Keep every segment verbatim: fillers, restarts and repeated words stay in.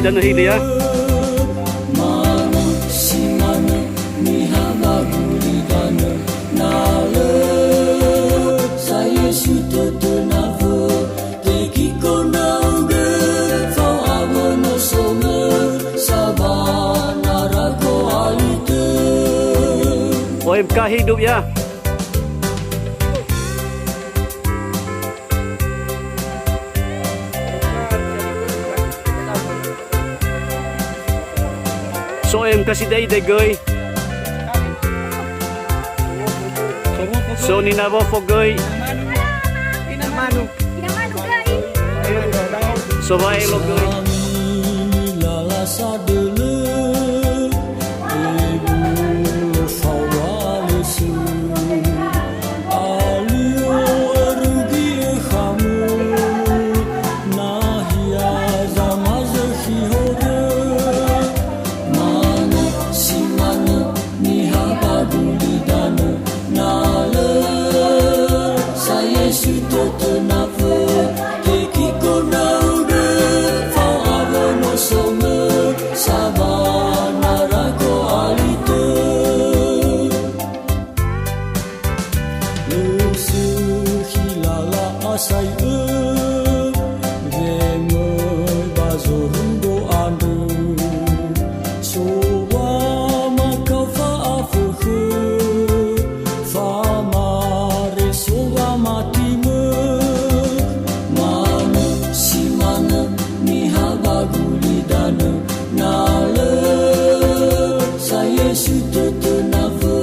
Danö hili, ya. Manö si manö niha ba gulidanö, na lö sa Yesu tötö nafö, tekiko ndra'ugö fao awö nosomö, sa ba narako alitö. O M K hidup, ya. So M K sidaide göi. So nina Wofo göi. So Waelo göi. Lala sadölö, ebolo fawalösö. Alio rugi khamö, nahia zamazökhi horö. Manö si manö niha ba gulidanö, na lö sa Yesu tötö nafö, tekiko ndra'ugö fao awö nosomö, sa ba narako alitö. Lö sökhi lala asai'ö, wemöi ba zorugo andrö. So wamakafa afökhö, famare so wamatimö, manö si manö niha ba gulidanö, na lö sa Yesu tötö nafö,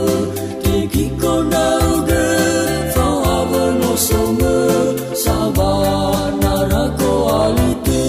tekiko ndra'ugö fao awö nosomö, sa ba narako alitö.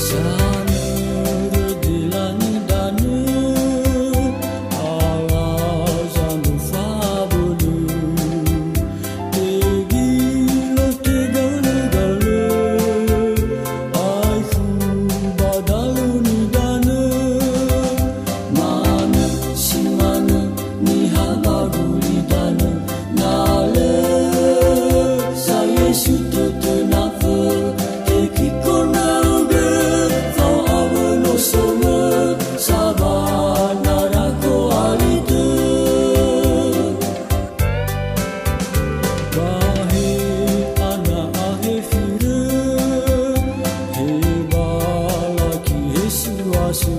Sanörö döla nidanö, ala zandu fabölö. Tegilö tegalögalö, aekhu ba dalö nidanö, manö si manö niha ba gulidanö, na lö sa Yesu tötö nafö, tekiko ndra'ugö fao awö nosomö, sa ba narako alitö. Ba he ana a he firö, he balaki he siwasö.